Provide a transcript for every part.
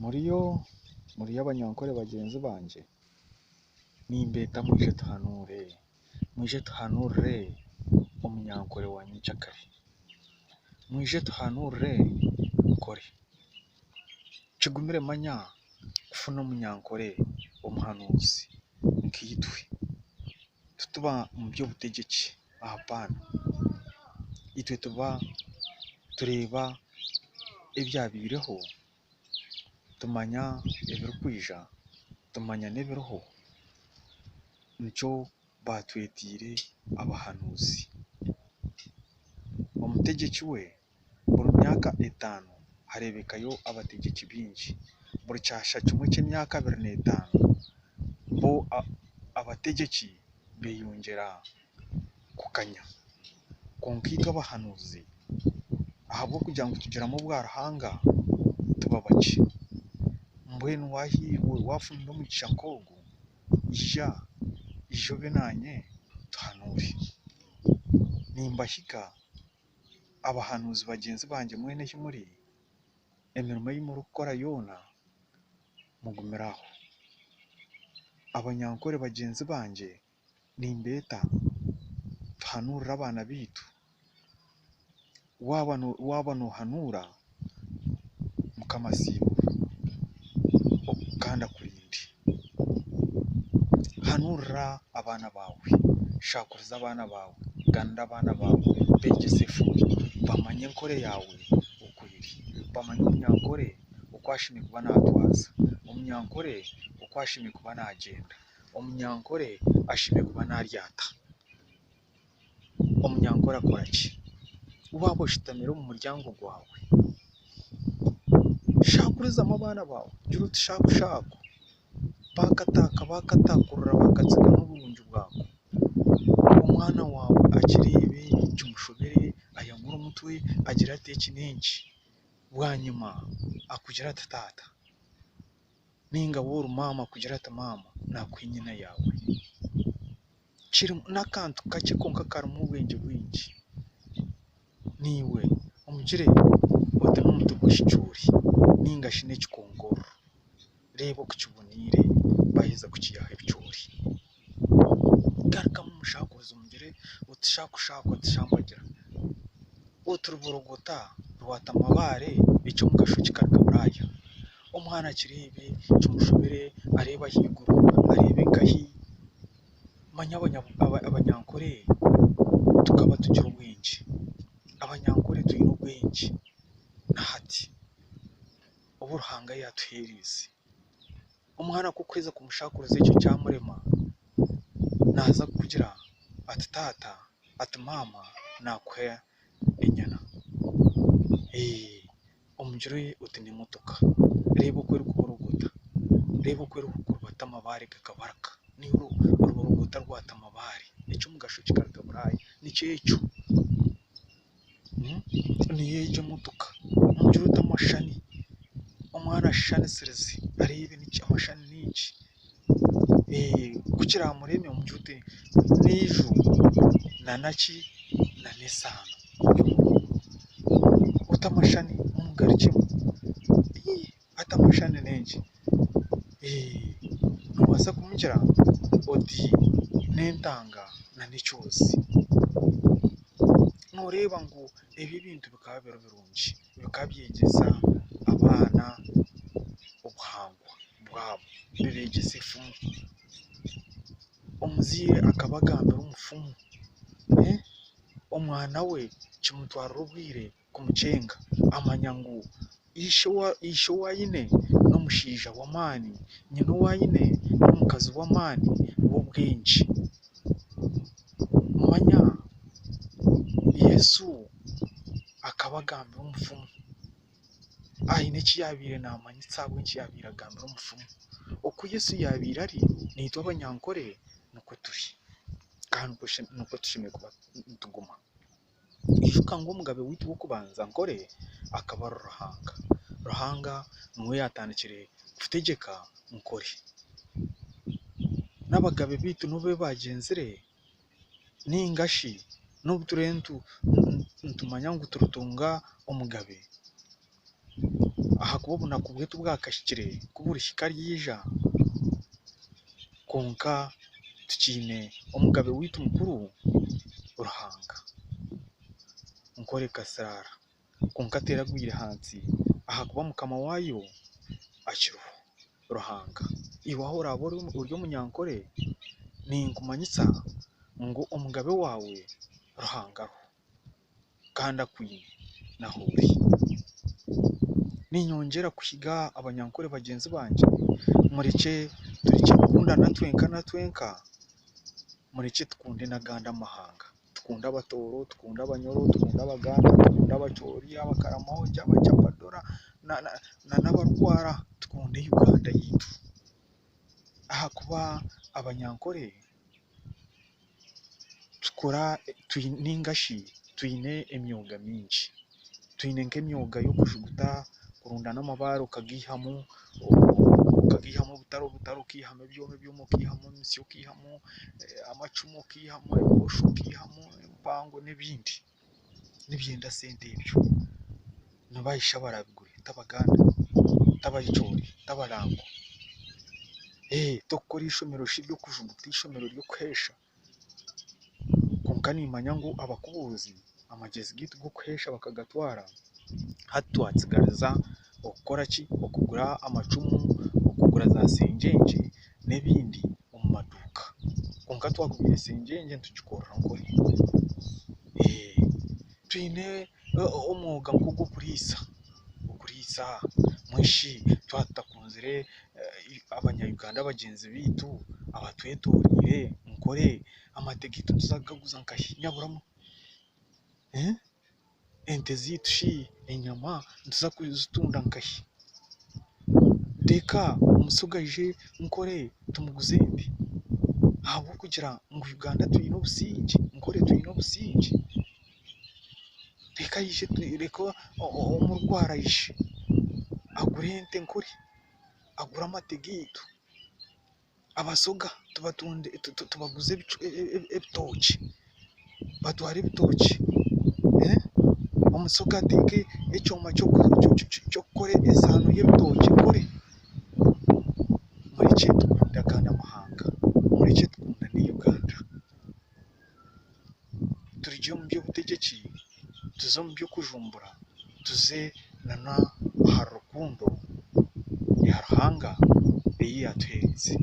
Muriyo muri abanyankore bagyenzi bangye, nimbeeta mwije tuhanuure, mwije tuhanuurire omunyankore wa nyenkyakare, mwije tuhanuurire Nkore. Kigumire manya kufuna omunyankore omuhanuuzi nkaitwe. Tituba mu by'obutegyeki ahapaana, itwe tuba tureeba ebyabaireho tumanya ebirikwija tumanya n'ebiriho nikyo baatwetiire abahanuuzi. Omutegyeki we buri myaka etaano hareebekayo abategyeki baingi, buri kyasha kimwe ky'emyaka 25 bo abategyeki beeyongyera kukanya. Kwonka itwe abahanuuzi ahabw'okugira ngu tugiramu obwaruhanga tuba bakye. Mbwenu waafunire omugisha nk'ogu ija, ija obe naanye tuhanuure. Nimbahiga abahanuuzi bagyenzi bangye mwena ahi muri, emirimo ei murikukora yoona mugumire aho. Abanyankore bagyenzi bangye nimbeeta tuhanuurire abaana baitu. Waaba noohanuura Mukama asiimwe kandi akurinde. Hanuurira abaana baawe, shaakuriza abaana baawe, ganira abaana baawe, beegyese efumu bamanye enkore yaawe oku eri, bamanye omunyankore oku ashemereire kuba naatwaza, omunyankore oku ashemereire kuba naagyenda, omunyankore ashemereire kuba naarya ata, omunyankore akora ki? Waaba oshutamire omu muryango gwawe, shaakurizamu abaana baawe, gira oti shaaku shaaku, baakataaka baakataakurura bakatsiga n'oburungi bwako. Omwana waawe akireebe kimushobere ayagure omutwe agire ati eki n'enki, bwanyima akugire ati taata nainga waaba ori maama akugire ati maama naakuha enyina yaawe. N'akantu kakye kwonka karimu obwengye bwingi. Naiwe omugire oti n'omuti gw'ekicoori nainga shi n'ekikongororo. Reeba oku kiboneire baaheza kukiihaho ebicoori. Garukamu omushaakurize omugire oti shaaku shaaku oti shambagira. Oti ruborogota rwata amabaare eky'omugasho kikaruga buraaya. Omwana akireebe kimushobere areebe ahaiguru areebe nkahi. Manya abanyankore tukaba tugira obwengye. Abanyankore twine obwengye na hati obu Ruhanga yaatuheerize. Omwana ku orikuheza kumushakuriza ekyo kyamurema, naaza kukugira ati taata, ati maama naakuha enyana. Omugire oti n'emotoka, reeba oku erikuborogota, reeba oku erikuribata amabaare gakabarika, niiwe oruborogota rwata amabaare, eky'omugasho kikaruga buraaya, nikyo ekyo. Niyo egyo emotoka, omugire oti amashushani, omwana ashushanisirize areebe amashushani nenki, ku kiramureme omugire oti n'eiju nana ki n'esaano, oti amashushani omugarukyemu, hati amashushani nenki, noobaasa kumugira oti n'entanga n'ekyozi. Nooreeba ngu ebi ebintu bikaba biri birungi, bikaba byegyesa abaana obuhangwa bwabo, bibeegyesa efumu. Omuzaire akaba agambira omufumu, omwana we kimutwarira obwire kumukyenga amanya ngu ishe ou aine n'omushaija w'amaani, nyina ou aine n'omukazi w'amaani w'obwengye. Manya Yesu akaba agambira omufumu, aine eki yaabaire naamanyisa ahabw'enki yaabaire agambira omufumu. Oku Yesu yaabaire ari, naitwe abanyankore nikwo turi kandi nikwo tushemereire kuba nituguma. Ijuka ngu omugabe waitu w'okubanza Nkore akaba ari Ruhanga. Ruhanga niwe yaatandikire kutegyeka Nkore. N'abagabe baitu n'obu baagyenzire nainga shi n'obu turiyo nitumanya ngu turitunga omugabe. Ahakuba obunaku bwe tibwakahikire, ku burihika aryaija. Kwonka tukiine omugabe waitu mukuru Ruhanga. Nkore ekasiraara kwonka teragwire hansi ahakuba mukama waayo akiriho Ruhanga. Iwe ahu oraabe ori omunyankore ninkumanyisa ngu omugabe waawe Ruhanga ariho kandi akwine n'ahu ori. Ninyongyera kuhiga abanyankore bagyenzi bangye murekye turekye kukundana twenka na twenka, murekye tukunde n'agandi amahanga. Tukunde Abatooro, tukunde Abanyoro, tukunde Abaganda, tukunde Abacholi, Abakaramoja, Abachapadora n'abarugwara. Tukunde Uganda yaitu ahakuba Abanyankore tukora ninga shi twine emyoga mingi. Twine nk'emyoga y'okujuguta, kurundana amabaare okagaihamu obutare, obutare okaihamu ebyoma, ebyoma okaihamu emisyo, okaihamu amacumu, okaihamu ebisho, okaihamu empango n'ebindi. Nibyenda sente ebyo. Nibahisha abarabigure ti Abaganda, ti Abacholi, ti Abarango. Tokukora eishomero shi ry'okujuguta, eishomero ry'okuheesha. Kwonka nimmanya ngu abakubuuzi amagyezi gaitu g'okuheesha bakagatwara, hati twatsigariza okukora ki? Okugura amacumu, okugura za sengyengye n'ebindi omu maduuka. Kwonka twakugwire sengyengye nitugikorera Nkore. Twine omwoga nk'ogw'okuriisa, okuriisa mbwenu shi twaba tutakunzire abanya-Uganda bagyenzi baitu abatwetoreire Nkore, amate gaitu nituza kugaguza nkahi nyabura mwe? Ente zaitu shi enyama nituza kuzitunda nkahi? Reka omusoga aije Nkore tumuguze ente ahabw'okugira ngu Uganda twine obusingye, Nkore twine obusingye. Reka aije reka omurugwara aije agure ente Nkore, agure amate gaitu. Abasoga tubatunde tubaguze ebitookye, batware ebitookye. Omusoga ateeke ekyoma ky'okukora esaano y'ebitookye Nkore. Murekye tukunde agandi amahanga, murekye tukundane Uganda. Turugye omu by'obutegyeki tuze omu by'okujumbura, tuze n'ahari rukundo ya Ruhanga ei yaatuheerize.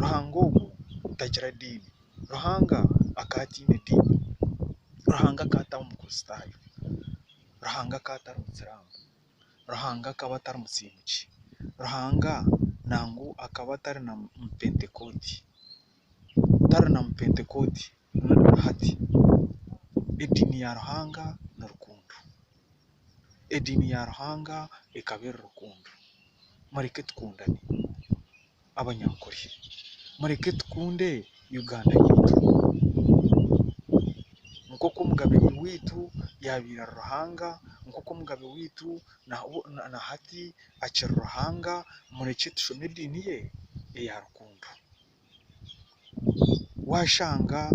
Ruhanga ogwo tagira diini, Ruhanga akaba ataine diini, Ruhanga akaba atari mukristaayo, Ruhanga akaba atari musiraamu, Ruhanga akaba atari musiimuki, Ruhanga nangwa akaba atari na mupentekooti, tari na mupentekooti na hati. Ediini ya Ruhanga ni rukundo. Ediini ya Ruhanga ekaba eri rukundo. Mureke tukundane Abanyankore. Mureke tukunde Uganda yaitu. Nk'oku omugabe waitu yaabaire ari Ruhanga, nk'oku omugabe waitu na hati akiri Ruhanga, murekye tushome ediini ye eya rukundo. Waashanga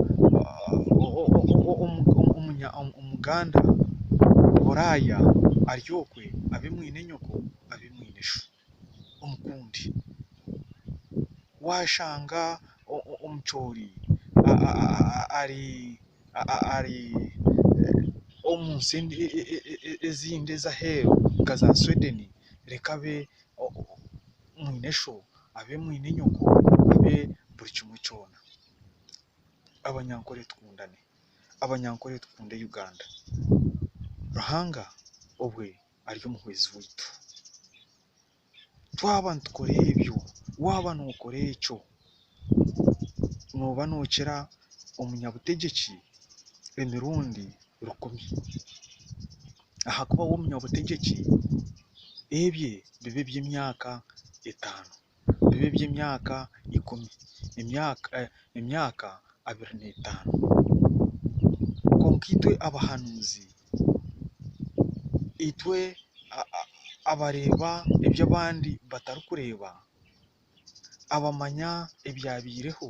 Omuganda Buraaya ari okwe abe mwine nyoko abe mwine sho omukunde. Waashanga Omucoori ari omu nsi ezindi ez'aheeru nka za Sweden reka abe mwine sho abe mwine nyoko abe buri kimwe kyona. Abanyankore tukundane, Abanyankore tukunde Uganda. Ruhanga obwe ari omuhwezi waitu. Twaba nitukora ebyo, waaba nookora ekyo, nooba nookira omunyabutegyeki emirundi 1000. Ahakuba we omunyabutegyeki ebye biba eby'emyaka 5, biba eby'emyaka 10, emyaka 25. Kwonka itwe abahanuuzi, itwe abareeba ebi abandi batarikureeba, abamanya ebyabaireho,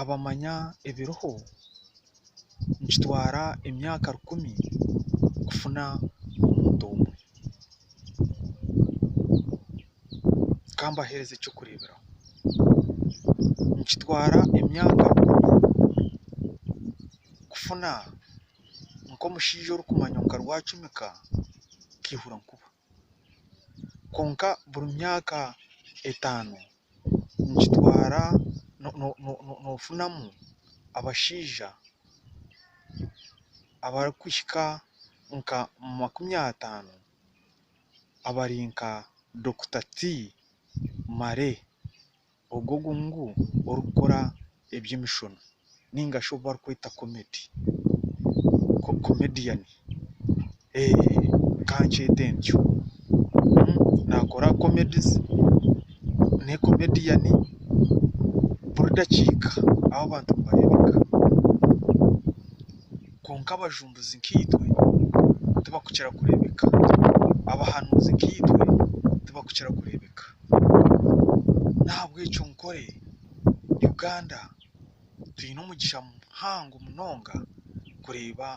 abamanya ebiriho, nikitwara emyaka 1000 kufuna omuntu omwe. Ka mbaheereze eky'okureeberaho. Nikitwara emyaka 1000 kufuna nk'omushaija orikumanywa nka Rwacumika Kaihura Nkuba. Kwonka buri myaka 5 nikitwara noofunamu abashaija abarikuhika nka 50 abari nka Dr. T. Male ogwo ngu orikukora eby'emishono ninga shi ou barikweta comedy comedian kankyete ntyo. Naakora comedies n'ecomedian buri dakiika abo abantu nibareebeka. Kwonka abajumbuzi nkaitwe tibakukira kureebeka. Abahanuuzi nkaitwe tibakukira kureebeka. N'ahabw'ekyo Nkore Uganda twine omugisha muhango munonga kureeba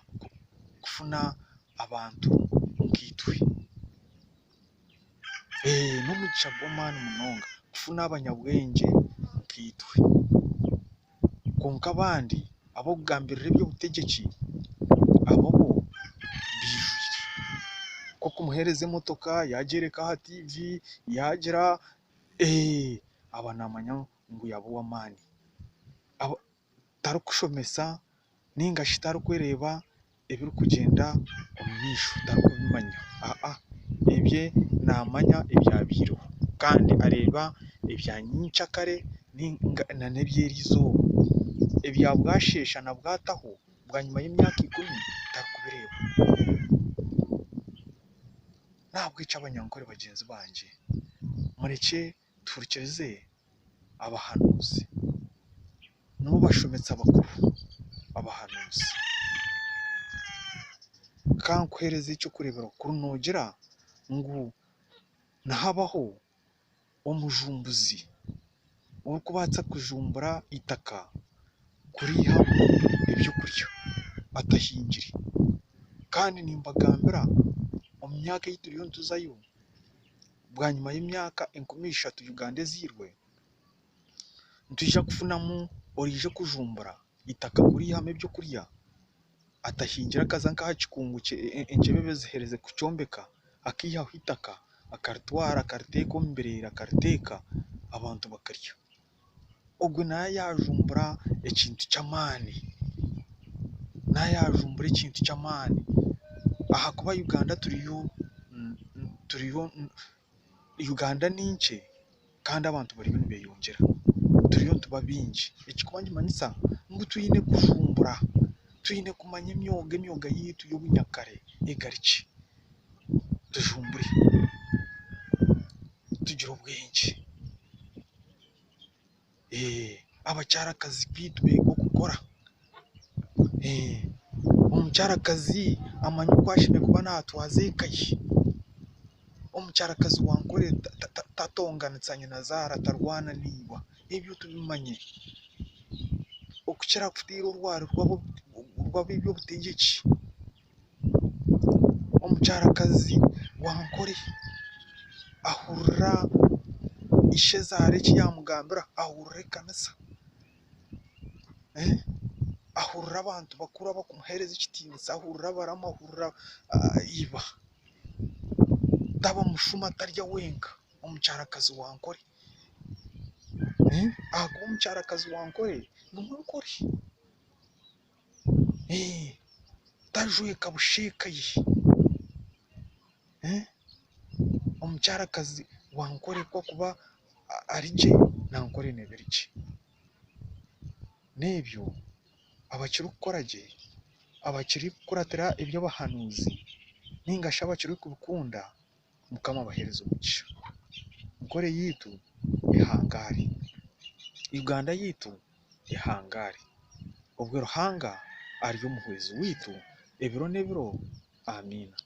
kufuna abantu nkaitwe. N'omugisha gw'amaani munonga kufuna abanyabwengye nkaitwe. Kwonka abandi ab'okugambirira eby'obutegyeki abo bo baijwire. Nk'okumuheereza emotoka yaagyoreka aha tiivi yaagira aba naamanya ngu yaaba ow'amaani. Tarikushomesa ninga shi tarikureeba ebirikugyenda omu maisho tarikubimanya. Ebye naamanya ebyabaireho kandi areeba ebya nyenkyakare nana eby'eriizooba. Ebya bwasheesha na bwataho bwanyima y'emyaka 10 tarikubireeba. N'ahabw'ekyo abanyankore bagyenzi bangye murekye tuhurikirize abahanuuzi. Nibo bashomesa bakuru abahanuuzi. Ka nkuheereze eky'okureeberaho kuri noogira ngu nihabaho omujumbuzi orikubaasa kujumbura eitaka kuriihamu ebyokurya atahingire. Kandi nimbagambira omu myaka ei turiyo nituzayo bwanyima y'emyaka 3000 Uganda eziirwe, nitwija kufunamu oraije kujumbura eitaka kuriihamu ebyokurya atahingire akaza nk'aha kikungu enkyebebe ziherize kukyombeka akaihaho eitaka akaritwara akariteeka omu bireere akariteeka abantu bakarya. Ogwo naaba yaajumbura ekintu ky'amaani. Naaba yaajumbura ekintu ky'amaani ahakuba Uganda turiyo Uganda ni nkye kandi abantu bariyo nibeeyongyera. Turiyo nituba baingi. Eki kuba nikimanyisa ngu twine kujumbura, twine kumanya emyoga yaitu y'obunyakare egarukye. Tujumbure, tugire obwengye. Abakyarakazi baitu beege okukora. Omukyarakazi amanye oku ashemereire kuba naatwaza eka ye. Omukyarakazi wa Nkore tatonganisa nyinazaara, tarwana n'iba. Ebyo tubimanye. Okukira kuteera orwari rw'ab'eby'obutegyeki. Omukyarakazi wa Nkore ahurira ishezaara eki yaamugambira, ahurira ekanisa. Ahurira abantu bakuru abarikumuheereza ekitiinisa, ahurira abaramu, ahurira iba. Taba mushuma tarya wenka omukyarakazi wa Nkore. Ahakuba omukyarakazi wa Nkore niwe Nkore. Tajweka busha eka ye. Omukyarakazi wa Nkore ku arikuba ari gye na Nkore neeba eri gye. N'ebyo abakirikukora gye, abakirikukuratira eby'abahanuuzi ninga shi abakirikubikunda Mukama abaheereze omugisha. Nkore yaitu ehangaare. Uganda yaitu ehangaare. Obwo Ruhanga ari omuhwezi waitu ebiro n'ebiro. Amiina.